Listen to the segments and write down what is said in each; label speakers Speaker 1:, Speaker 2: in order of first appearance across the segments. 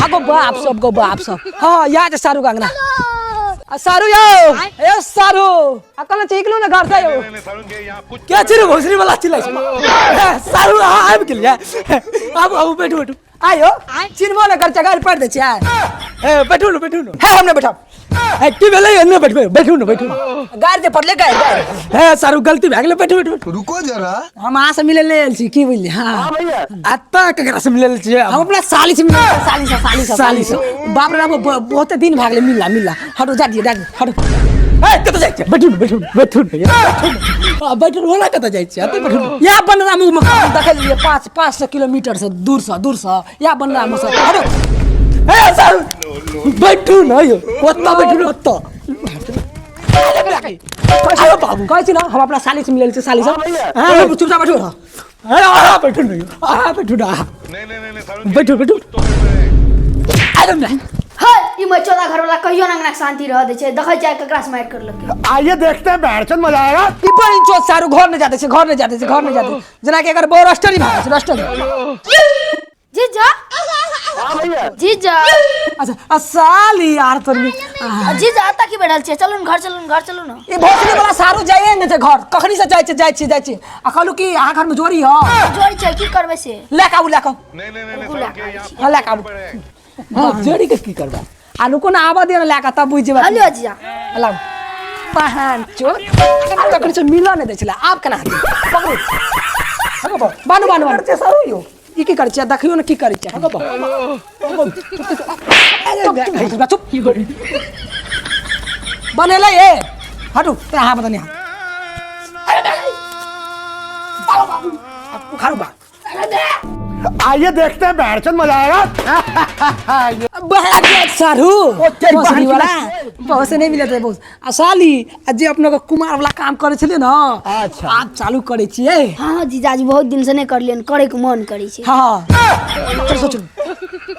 Speaker 1: आगो बाप सब गो बाप सब। हाँ याद है सारू के अंगना। आ सारू यो, ए सारू, आ कल चिकलू ने घर से यो।
Speaker 2: क्या चिरू भोसड़ी वाला चिल्लाई छै? ए, सारू अहाँ आबि गेलियै। आबू आबू, बैठू बैठू।
Speaker 1: आयो चिन्हबो ने कर गाड़ी पढ़ दे छियै।
Speaker 2: ए, बैठू ने बैठू ने।
Speaker 1: हे हम ने बैठब।
Speaker 2: ए, की भेलै? एने बैठबै, बैठू ने बैठू ने।
Speaker 1: गाड़ी जे पड़ले गाड़ी गाड़ी।
Speaker 2: हे सारू, गलती भए गेलै, बैठू बैठू बैठू।
Speaker 3: रुको जरा।
Speaker 1: हम अहाँ से मिले ले आयल छी, की बुझलियै? हाँ।
Speaker 2: एतऽ ककरा से मिलल छियै?
Speaker 1: हम अपना साली से मिले, साली से, साली से,
Speaker 2: साली
Speaker 1: से। बाप रे बाप, बहुते दिन भए गेलै मिलला मिलला। हटो, जा दियौ जा दियौ, हटो।
Speaker 2: ए, कतऽ जाइ छियै? बैठू ने बैठू ने बैठू ने, बैठू ने। आ, बैठू ने, ओना कतऽ जाइ छियै? एतऽ बैठू ने।
Speaker 1: यहाँ बनरा मुँह में देखै लियै 500 किलोमीटर से दूर से, दूर से यहाँ बनरा मुँह से। हटो।
Speaker 2: ए सारू, बैठू ने यौ, ओतऽ बैठू ने, ओतऽ। आयो बाबू।
Speaker 1: कहै छी ने हम अपना साली से मिलल छी, साली से।
Speaker 2: हाँ।
Speaker 1: चुपचाप बैठू रह।
Speaker 2: अरे अहाँ बैठू ने यौ, अहाँ बैठू ने, अहाँ बैठू बैठू। अरे नहीं।
Speaker 4: हे ई मचोदा घर वाला कहियो ना अंगना के शांति रह दै छै, देखै छै ककरा से मारि करलकै।
Speaker 3: आइए देखते हैं, बैठचंद मजा आएगा।
Speaker 1: ई बड़ी चोट सारू घर नहीं जाते छै, घर नहीं जाते छै, घर नहीं जाते। जेना कि एकर बड़ रस्टरी भए गेल छै, रस्टरी।
Speaker 4: जीजा, जीजा।
Speaker 1: अच्छा, आ साली यार तोर भी।
Speaker 4: आ, जीजा एतऽ की बैठल छियै? चलू ने घर, चलू ने घर, चलू ने।
Speaker 1: ई भोसड़ी वाला सारू जाइए ने छै घर, कखनी से जाइ छै, जाइ छै, जाइ छै। आ कहलू कि अहाँ घर में जोड़ी ह।
Speaker 4: जोड़ी छै, की करबै से?
Speaker 1: लए के आबू, लए के आबू।
Speaker 4: रुकू, लए के आबै छी।
Speaker 1: हाँ, लए के आबू।
Speaker 2: हाँ, जोड़ी के की करबै?
Speaker 1: आ रुको ने, आबऽ दिअ ने लए के, तब बुझि जेबै।
Speaker 4: हेलो जीजा।
Speaker 1: लाउ। पहन चोर तखन से मिलऽ नहि दै छलै, आब केना हेतै? पकड़ू। बानू बानू बानू।
Speaker 2: छै सारू यौ।
Speaker 1: ई की करै छियै? देखियौ ने की करै छियै। चुप चुप, बनेलै ए, हटू तोरा हाथ बदनी हाथ। उखाड़ू बा।
Speaker 3: आइए देखते हैं, बैठचंद मजा आएगा।
Speaker 1: बहरा के सारू
Speaker 2: तेरी
Speaker 1: भोसड़ी
Speaker 2: बहन की
Speaker 1: वाला बहुत से नहीं मिलत रहे बहुत। आ साली, आ जे अपना के कुमार वाला काम करे छलियै ने,
Speaker 2: अच्छा।
Speaker 1: आब चालू करे छियै।
Speaker 4: हाँ जीजाजी, बहुत दिन से नहि करलियनि, करे के मन करै छै।
Speaker 1: हाँ, चल सोचू।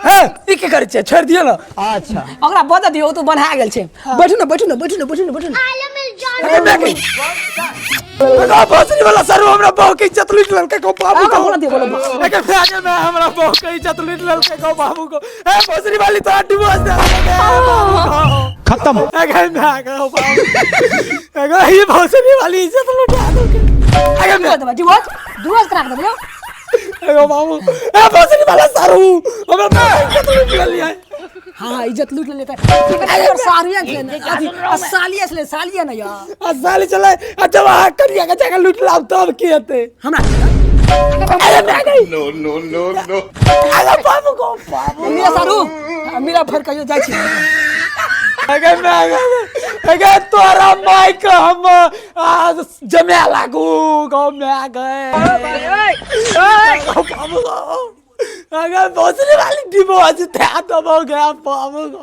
Speaker 2: हे, ई की करै छियै? छोड़ि दियौ ने।
Speaker 3: अच्छा।
Speaker 1: ओकरा बता दियौ, ओ तऽ बन्हा गेल छै। बैठू ने बैठू ने बैठू ने बैठू ने बैठू ने।
Speaker 2: अरे मैं कहीं भोसड़ी वाला सरू हमरा बहू के इज्जत लूट लेलकै को बाबू को।
Speaker 1: बोला दियो, बोला दियो।
Speaker 2: एकर फिर आगे में हमरा बहू के इज्जत लूट लेलकै को बाबू को। ए भोसड़ी वाली, तोरा डिवोर्स दे देलकै बाबू को।
Speaker 3: खत्म।
Speaker 2: अगर मैं आ गया बाबू, अगर ये भोसड़ी वाली इज्जत लुटा देलकै। अगर मैं
Speaker 1: देबै डिवोर्स, डिवोर्स करा के देबै यौ।
Speaker 2: अगर बाबू, ए भोसड़ी वाला सरू हमरा बहू के इज्जत लूट लेलियै।
Speaker 1: हाँ, इज्जत लूट लेते एकर सारिया छलै ने, अथी आ सालिया छलै, सालिया ने यार।
Speaker 2: आ साली चले, आ जब अहाँ कनिया के जगह लूट लाब तब की हेतै?
Speaker 1: हमरा
Speaker 2: अरे मैं नहीं। अरे बाबू को बाबू।
Speaker 1: मिला सारू, मिला, फेर कहियो जाइ छी।
Speaker 2: अगर मैं अगर अगर तोरा माय के हम आ, जमे लागू गाँव में आ गए बाबू को। अगर भोसड़ी वाली डिवोर्स था तो हो गया बाबू को।